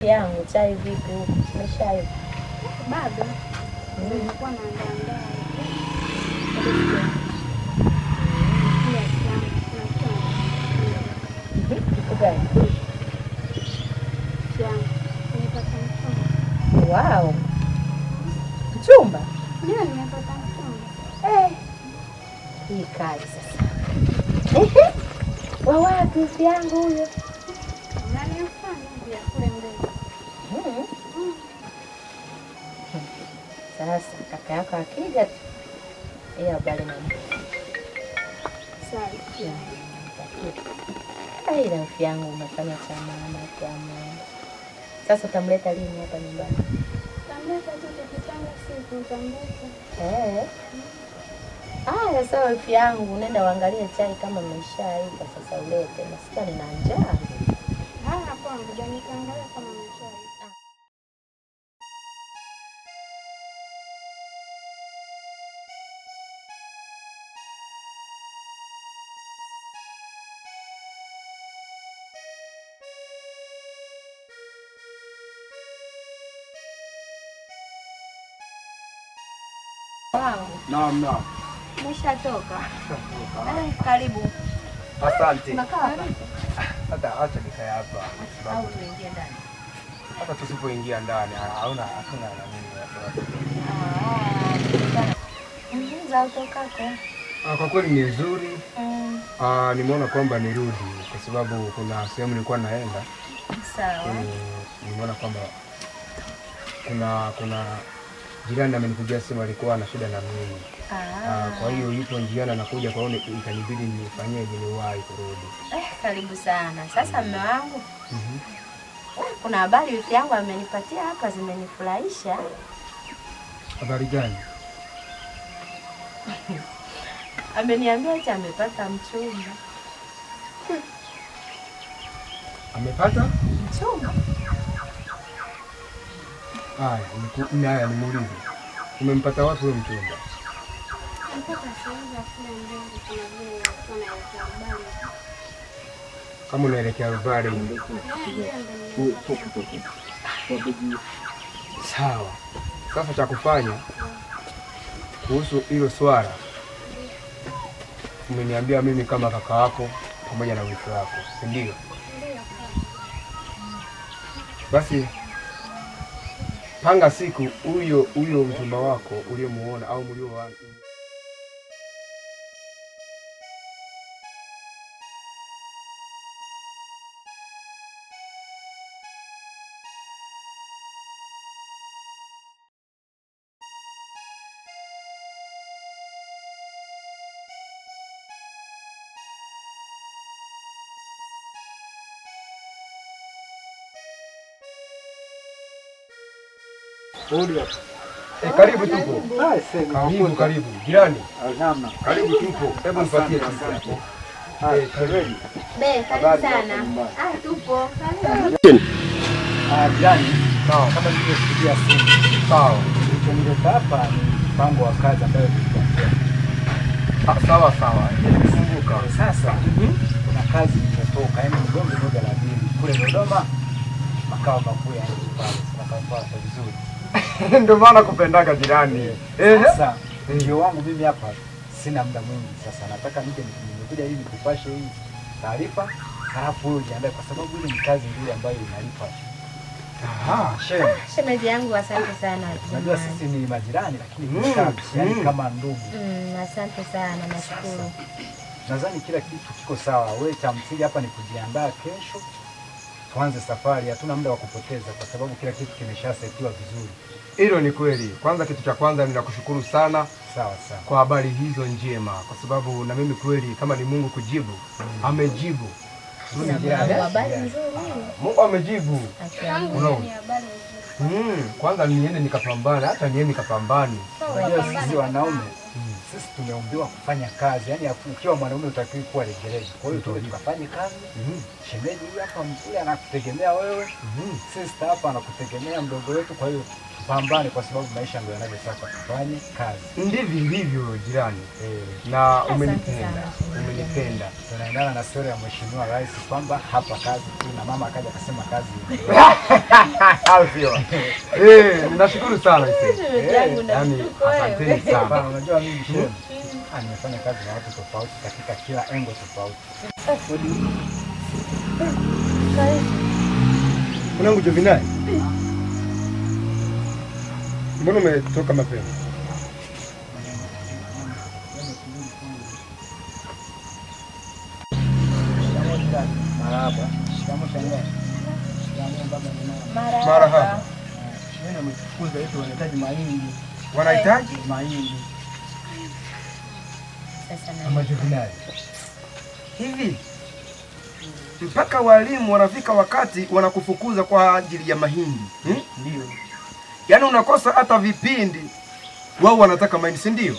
Yangu chai vipi huko? Umeshaiva? Bado. Nilikuwa naandaa. Kitu gani? Wow. Mchumba? Ndio, nimepata mchumba. Eh. Hii kazi sasa. Wa wapi mfi yangu huyo? Nani mfano ya kule mbele? Sasa kaka yako akija tu. Yeye habari na mimi. Sawa. Ai, rafiki yangu umefanya cha maana kwa Mungu. Sasa utamleta lini hapa nyumbani? Tamleta tu tukipanga siku nitamleta. Eh. Ah, sawa rafiki yangu, nenda uangalie chai kama imeshaiva sasa ulete. Nasikia nina njaa. Ah, hapo ngoja nikaangalia kama imeshaiva. Naam, naam. Umeshatoka? Eh, karibu. Asante. Unakaa hapa? Hata acha nikae hapa. Au tuingie ndani? Hata tusipoingia ndani, hauna hakuna na mimi hapa. Ah, za utokako. Ah, kwa kweli ni nzuri. Ah, nimeona kwamba nirudi kwa sababu kuna sehemu nilikuwa naenda. Sawa. Nimeona kwamba kuna jirani amenipigia simu, alikuwa ana shida na mimi. Kwa hiyo yupo njiani anakuja, kwa hiyo ikanibidi nifanyeje niwahi kurudi. Karibu sana. Sasa mume wangu. Kuna habari wiki yangu amenipatia hapa zimenifurahisha. Habari gani? Ameniambia eti amepata mchumba. Amepata? Mchumba. Haya, nimuulize. Umempata wapi huyo mchumba? Nimempata sehemu ya kule mbele kama vile tunaelekea Rubale. Kama unaelekea Rubale. Sawa. Sasa cha kufanya kuhusu hilo swala, umeniambia mimi kama kaka wako pamoja na wifi wako, si ndio? Basi panga siku huyo mchumba wako uliyemuona au mlioona. Karibu tupo. Karibu karibu. Jirani. Naam. Karibu tupo. Hebu nipatie kitu hapo. Karibu. Be, karibu sana. Ah, tupo. Ah, jirani. Sawa, kama nilivyokupigia simu. Sawa. Nilichonileta hapa ni mpango wa kazi ambayo tulikuwa. Ah, sawa sawa. Nilikumbuka. Sasa, kuna kazi imetoka, yaani mgongo mmoja la pili kule Dodoma, makao makuu ya nchi pale. Tunapata vizuri. Ndio maana kupendaga jirani. Sasa ndio wangu mimi hapa sina muda mwingi sasa. Nataka nije nimekuja ili nikupashe hii taarifa, halafu wewe ujiandae kwa sababu ile ni kazi nzuri ambayo inalipa. Aha, shemeji yangu asante sana. Unajua sisi ni majirani lakini yani kama ndugu. Asante sana, nashukuru. Nadhani kila kitu kiko sawa. Wewe cha msingi hapa ni kujiandaa kesho tuanze safari, hatuna muda wa kupoteza kwa sababu kila kitu kimeshasetiwa vizuri. Hilo ni kweli. Kwanza kitu cha kwanza ninakushukuru sana. Sawa sawa. Kwa habari hizo njema, kwa sababu na mimi kweli kama ni Mungu kujibu, amejibu. Habari nzuri. Mungu amejibu. Unaona? Kwanza niende nikapambane, hata niende nikapambane. Unajua sisi wanaume sisi tumeumbiwa kufanya kazi. Yaani ukiwa mwanaume utakiwi kuwa legelege. Kwa hiyo tuwe tukafanye kazi. Shemeji huyu hapa mzuri anakutegemea wewe. Sister hapa anakutegemea mdogo wetu, kwa hiyo Pambane kwa sababu maisha ndio yanavyotaka tufanye kazi. Ndivyo ndivyo jirani. Na umenipenda. Umenipenda. Tunaendana na sera ya Mheshimiwa Rais kwamba hapa kazi tu, na mama akaja akasema kazi. Alfio. Ninashukuru sana yaani asanteni sana. Unajua mimi shehe, nimefanya kazi na watu tofauti katika kila engo tofauti. Mwanangu Jovinai, mbona umetoka mapema? Marahaba. Shikamoo shangazi. Shikamoo baba na mama. Marahaba. Shuleni wametufunza eti wanahitaji mahindi. Wanahitaji mahindi. Sasa na Mama Jovinai, hivi mpaka walimu wanafika wakati wanakufukuza kwa ajili ya mahindi. Ndio. Yaani unakosa hata vipindi, wao wanataka mahindi, si ndio?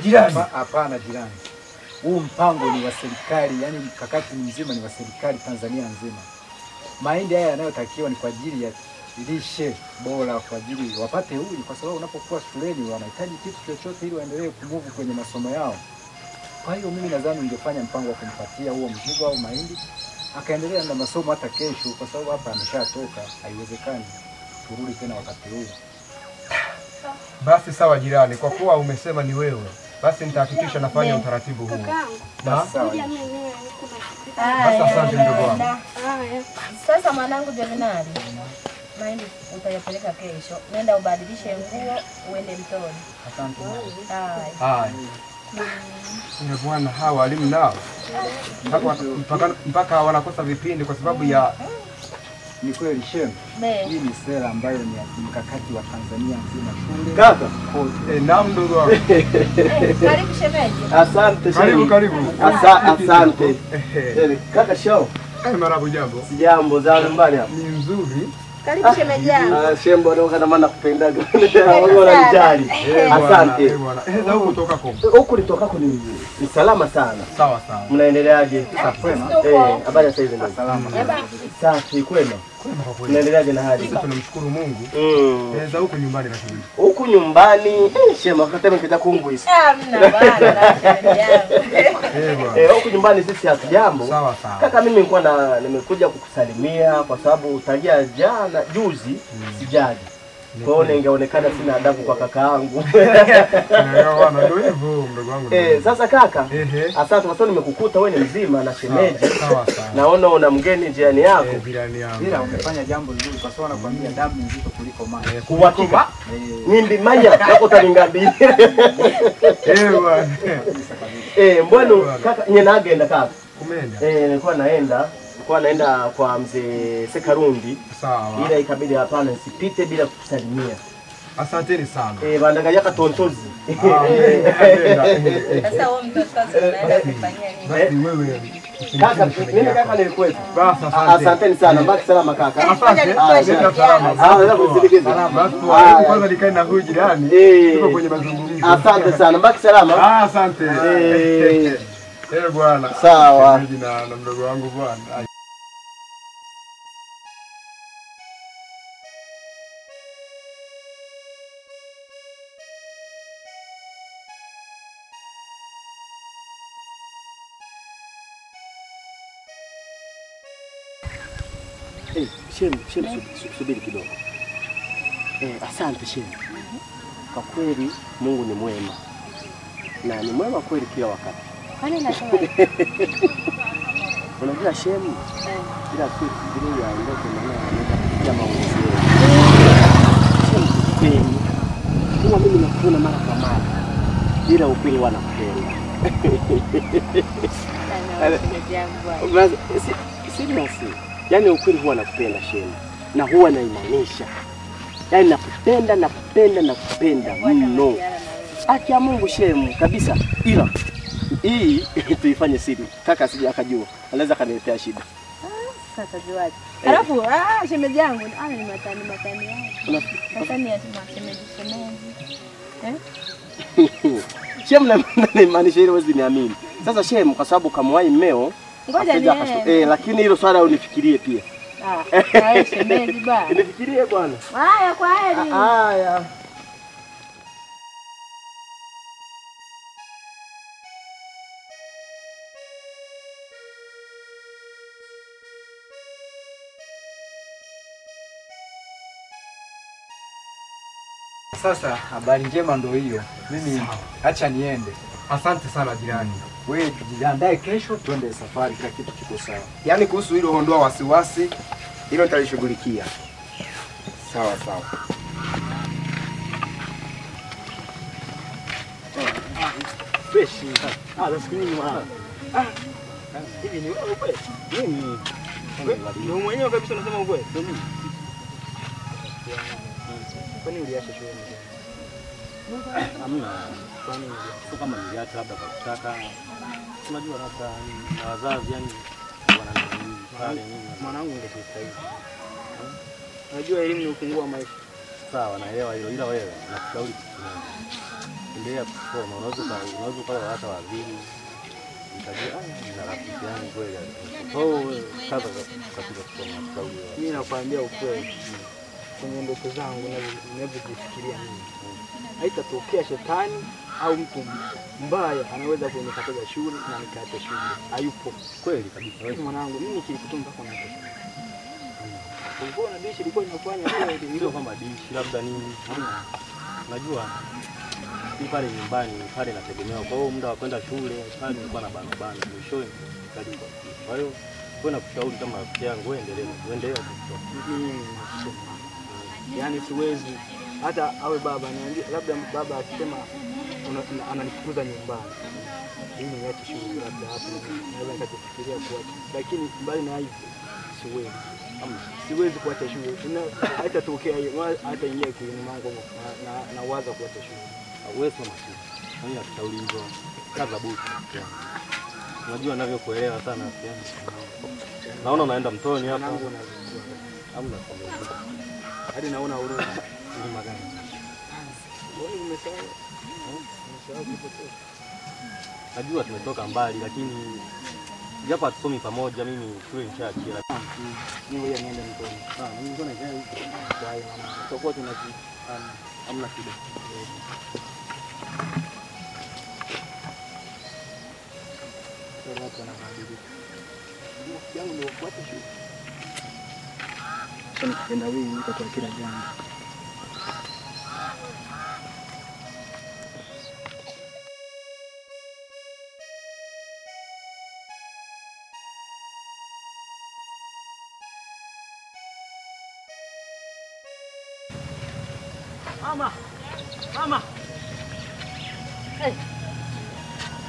Jirani. Hapana jirani. Huu mpango ni wa serikali, yani mkakati mzima ni wa serikali Tanzania nzima. Mahindi haya yanayotakiwa ni kwa ajili ya lishe bora, kwa ajili wapate uji, kwa sababu unapokuwa shuleni wanahitaji kitu chochote ili waendelee kumove kwenye masomo yao. Kwa hiyo mimi nadhani ungefanya mpango wa kumpatia huo mzigo au mahindi akaendelea na masomo hata kesho, kwa sababu hapa ameshatoka, haiwezekani kurudi tena wakati huu. Basi sawa jirani, kwa kuwa umesema ni wewe, basi nitahakikisha nafanya utaratibu huu. Basi sawa. Basi asante mdogo wangu. Sasa mwanangu Jovinali, mahindi utayapeleka kesho. Nenda ubadilishe nguo uende mtoni. Asante. Haya. Bwana, hawa walimu nao mpaka wanakosa vipindi kwa sababu ya ni kweli shemu. Hii ni sera ambayo ni mkakati wa Tanzania nzima shule. Kaka. Naam mdogo wangu. Karibu shemeji. Asante shemeji. Karibu karibu. Asante. Kaka shao. Marabu jambo. Sijambo za nyumbani hapa. Ni nzuri. Karibu shemeji yangu. Shembo ndio kana maana kupendaga. Wewe unanijali. Asante. Za huku kutoka ko. Huku nitokako ni salama sana. Sawa sawa. Mnaendeleaje? Habari ya saizi ndio. Salama. Safi kwema. Kwema kwa kweli. Mnaendeleaje na hali? Sisi tunamshukuru Mungu. Za huku nyumbani na shughuli. Huku nyumbani shema wakati mkita kunguisa. Hamna bwana shemeji yangu. Huku nyumbani sisi hatujambo. Sawa sawa. Kaka mimi nilikuwa nimekuja kukusalimia kwa sababu tangia jana juzi sijaji. Kwa hiyo ningeonekana sina adabu kwa kakaangu. Bwana ndio hivyo mdogo wangu. Sasa kaka, asante kwa sababu nimekukuta wewe ni mzima na shemeji. Sawa sawa. Naona una mgeni njiani yako. Jirani yangu. Ila umefanya jambo zuri kwa sababu nakwambia damu ni nzito kuliko maji. Uhakika. Nimbi manya nako talingambi. Bwana. Mbona kaka nye nagenda kaka? Kumeenda. Nilikuwa naenda. Nilikuwa naenda kwa mzee Sekarundi. Sawa. Ila ikabidi hapana nisipite bila kukusalimia. Asanteni sana. Bandangalia katontozi. Sasa wewe mtoto unaenda kufanyia nini? Basi wewe kaka, mimi kaka nilikuwepo. Basi asante. Asanteni sana. Baki salama kaka. Asante. Salama. Salama. Basi kwanza nikae na huyu jirani. Tuko kwenye mazungumzo. Asante sana. Baki salama. Asante. Bwana. Sawa. Na mdogo wangu bwana. Shem, subiri kidogo. Asante Shem. Kwa kweli Mungu ni mwema. Na ni mwema kweli kila wakati. Kwani nasema Unajua Shem, kila siku vile ya ndoto maana anaweza kupitia maozi. Shem, kweli. Huwa mimi nakuona mara kwa mara. Ila ukweli wanakupenda. Serious. Yaani ukweli huwa nakupenda Shem. Na huwa naimaanisha. Yaani nakupenda nakupenda nakupenda mno. Haki ya Mungu Shem kabisa. Ila hii tuifanye siri. Kaka asije akajua. Anaweza kaniletea shida. Sasa juaje? Alafu shemeji yangu, ni matani yangu. Matani ya shemeji. Shem na maanisha ile huwezi niamini. Sasa Shem kwa sababu kamwahi mmeo. Ngoja ni. Lakini hilo swala unifikirie pia. Ah, wewe shemeji bwana. Nifikirie bwana. Haya, kwa heri. Haya. Sasa habari njema ndio hiyo. Mimi acha niende. Asante sana jirani. Wewe jiandae kesho twende safari, kila kitu kiko sawa. Yaani kuhusu hilo ondoa wasiwasi, hilo nitalishughulikia. Sawa sawa. Fresh. Ah, that's mimi mwana. Ah. Hivi ni wewe kweli? Mimi. Ndio mwenyewe kabisa unasema ukweli? Ndio mimi. Kwani uliacha shule? Hamna. Kwani sio kama niliacha labda kwa kutaka. Unajua labda na wazazi yani wananini pale nini. Mwanangu ndio sasa. Unajua elimu ni ufunguo wa maisha. Sawa, naelewa hilo, ila wewe nakushauri kitu kimoja. Endelea kusoma, unaweza ukawa hata waziri. Nitajua na rafiki yangu kweli. Kwa hiyo sasa katika kusoma nakushauri wewe. Mimi nakwambia ukweli. Kwenye ndoto zangu ninavyojifikiria mimi, haitatokea shetani au mtu mbaya anaweza kunikataza shule na nikaacha shule. Hayupo. Kweli kabisa. Wewe mwanangu, mimi kilikutuma mpaka naacha shule. Ulikuwa na dishi ilikuwa inafanya kweli, sio kama dishi labda nini. Unajua ni pale nyumbani pale nategemewa. Kwa hiyo muda wa kwenda shule pale nilikuwa na bana bana mwishoni karibu. Kwa hiyo wewe nakushauri kama rafiki yangu uendelee kusoma. Mimi nasoma. Yaani siwezi hata awe baba niambie, labda baba akisema ananifukuza nyumbani mimi niache shule labda hapo naweza nikafikiria kuacha, lakini mbali na hivyo siwezi. Siwezi kuacha shule. Hata tokea hiyo hata ingia akilini mwangu na waza kuacha shule. Wewe soma tu. Mimi nakushauri hivyo. Kaza buti. Unajua ninavyokuelewa sana rafiki yangu. Naona unaenda mtoni hapa. Hamna sababu. Hadi naona huruma. Huruma gani? Wewe umesahau. Umesahau kipotoka. Najua tumetoka mbali lakini japo hatusomi pamoja, mimi shule nishaachia. Mimi ngoja niende mtoni. Ah, mimi ngoja niende huko. Kwa hiyo tutakuwa tunazidi. Hamna shida. Sasa watu wanabadilika. Yangu ndio kuacha shule. Nikipenda wewe niko kwa kila jambo. Mama. Mama. Hey.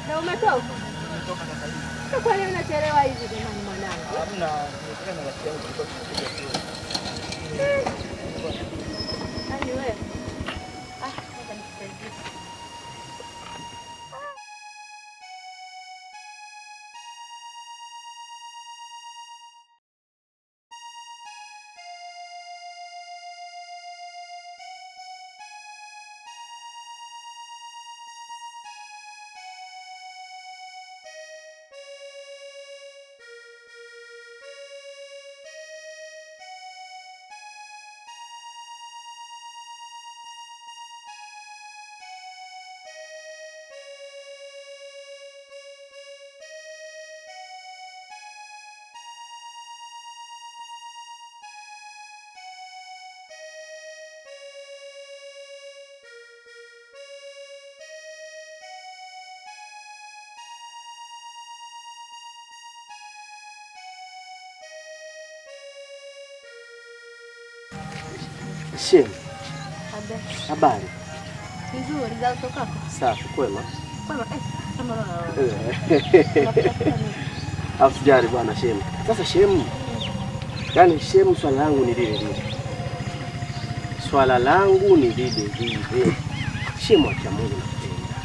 Na umetoka? Nimetoka sasa hivi. Kwa nini unachelewa hivi jamani mwanangu? Hamna, nimetoka na rafiki yangu tulikuwa tunapiga stori. Nani wewe? Ah, ngoja nikusaidie. Shem. Habari. Nzuri za kutoka. Safi, kwema. Kwema. Kama unaona. Afsijari bwana Shem. Sasa Shem. Yaani Shem, swala langu ni lile lile. Swala langu ni lile lile. Shem, acha Mungu nakupenda.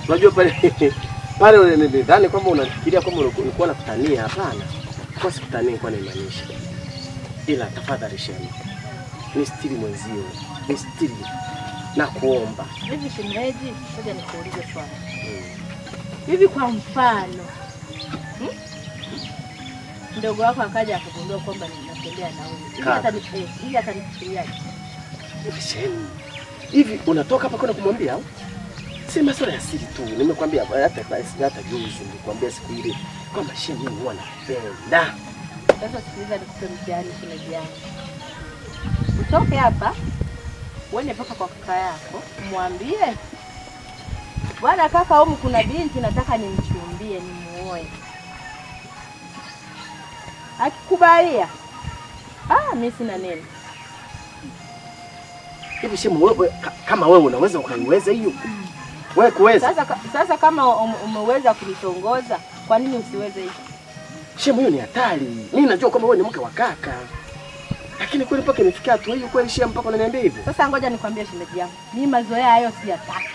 Unajua pale pale unanidhani kwamba unafikiria kwamba ulikuwa unakutania, hapana. Kwa sikutania kwa naimaanisha. Ila tafadhali Shem. Nistiri mwenzio, nistiri na kuomba. Hivi shemeji, ngoja nikuulize swali. Hivi kwa mfano, Mdogo wako akaja akagundua kwamba ninatembea na huyu. Hivi atanifikiriaje? Shemu. Hivi unatoka hapa kwenda kumwambia au? Si masuala ya siri tu. Nimekwambia hata juzi nilikwambia siku ile kwamba shemu mimi huwa napenda. Sasa sikiliza nikupe mtihani shemeji yangu. Utoke hapa uende mpaka kwa kaka yako, mwambie bwana kaka, humu kuna binti nataka nimchumbie, nimuoe. Akikubalia, mimi sina neno. Hivi shemu wewe kama wewe unaweza ukaiweza hiyo? Wewe kuweza. Sasa kama umeweza kunitongoza, kwa nini usiweze hiyo? Shemu hiyo ni hatari. Mimi najua kwamba wewe ni mke wa kaka. Lakini kweli mpaka imefikia hatua hiyo kweli shemu mpaka unaniambia hivyo? Sasa ngoja nikwambie shemeji yangu. Mimi mazoea hayo siyataki.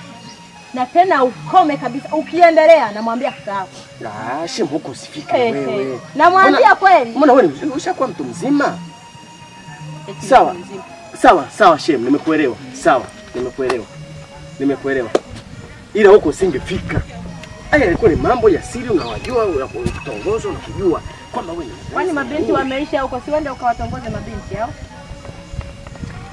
Na tena ukome kabisa. Ukiendelea namwambia kaka yako. Ah, shemu huko usifike wewe. Namwambia kweli. Mbona wewe ushakuwa mtu mzima? Sawa. Sawa shemu, nimekuelewa. Sawa, nimekuelewa. Ila huko usingefika. Haya yalikuwa ni mambo ya siri, unawajua, unakutongozwa, unakujua kwamba wewe ni. Kwani mabinti wameisha huko, si wende ukawatongoze mabinti hao?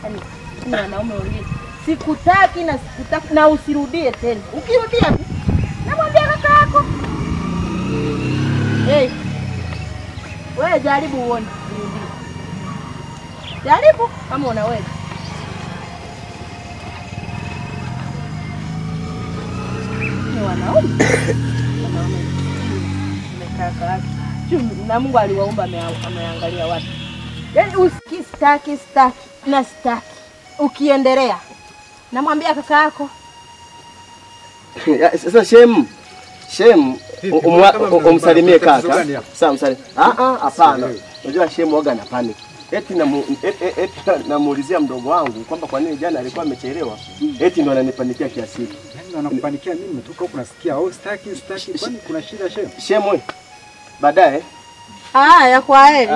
Yaani ni wanaume wengine. Sikutaki na sikutaki na usirudie tena. Ukirudia namwambia kaka yako. Hey. Wewe jaribu uone, urudie. Jaribu kama unaweza. Ni wanaume. Wanaume. Nimekaa na Mungu aliwaumba ameangalia watu. Yaani usikistaki staki na staki. Ukiendelea namwambia kaka yako. Sasa shemu umsalimie kaka. Sawa msalimie. Hapana. Unajua shemu waga na panic. Eti namuulizia mdogo wangu kwamba kwa nini jana alikuwa amechelewa. Eti ndo ananipanikia kiasi hiki. Yaani anakupanikia mimi nimetoka huku nasikia oh staki staki, kwani kuna shida shemu? Shemu baadaye. Haya kwa heri.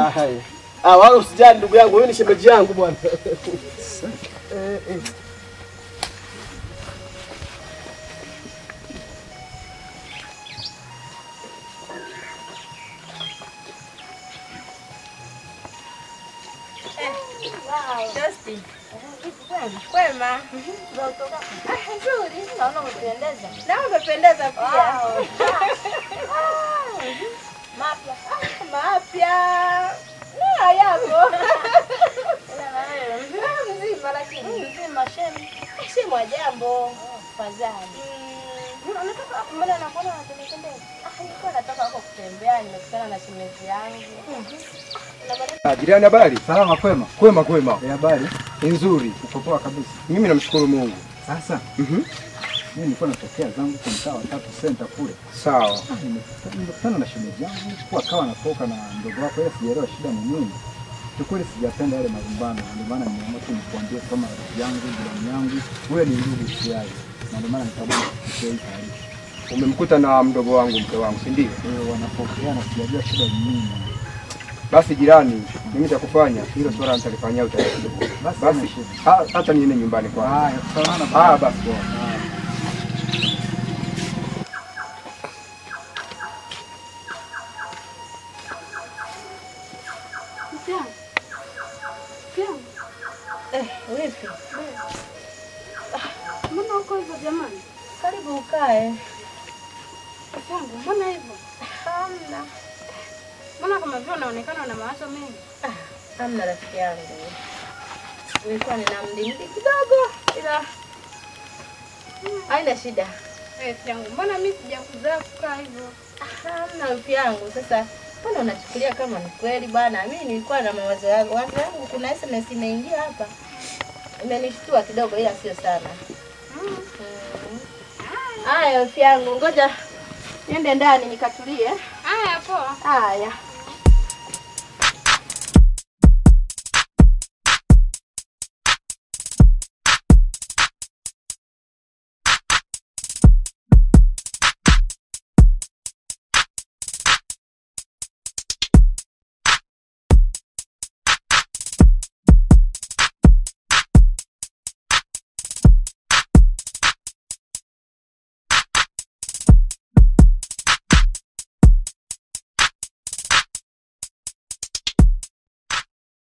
Wala usijali ndugu yangu, wewe ni shemeji yangu bwana. Justin. Kwema. Nzuri, naona umependeza. Na umependeza pia. Mapya. Mapya. Na yako. Mzima lakini mzima shemu. Shemu jambo. Fadhali. Unatoka wapi? Mbona nakuona unatembea? Nilikuwa natoka huko kutembea, nimekutana na shemeji yangu. Jirani habari? Salama kwema. Kwema kwema. Habari? Nzuri. Uko poa kabisa. Mimi namshukuru Mungu. Sasa? Mimi nilikuwa natokea zangu kwa mtaa wa 3 Center kule. Sawa. Nimekutana na shemeji yangu, kwa akawa anatoka na mdogo wako, yeye sijaelewa shida ni nini. Kiukweli sijapenda yale malumbano, ndio maana nimeamua tu nikuambie kama rafiki yangu, jirani yangu, wewe ni ndugu tayari. Na ndio maana nikaamua kukupa hii taarifa. Umemkuta na mdogo wangu, mke wangu, si ndio? Wanapokeana sijajua shida ni nini. Basi jirani, mimi nitakufanya hilo swala nitalifanyia utaratibu. Basi hata niende nyumbani kwa. Haya, salama. Basi. Vipi? Mbona uko hivyo jamani? Karibu ukae. Mungu, mbona hivyo? Hamna. Mbona kama vile unaonekana una mawazo mengi? Hamna rafiki yangu. Nilikuwa nina mdimdi kidogo ila haina shida. Rafiki yangu, mbona mimi sijakuzaa kukaa hivyo? Hamna rafiki yangu. Sasa mbona unachukulia kama ni kweli bwana? Mimi nilikuwa na mawazo yangu. Wazo yangu kuna SMS imeingia hapa. Imenishtua kidogo ila sio sana. Haya rafiki yangu, ngoja niende ndani nikatulie. Haya poa. Haya.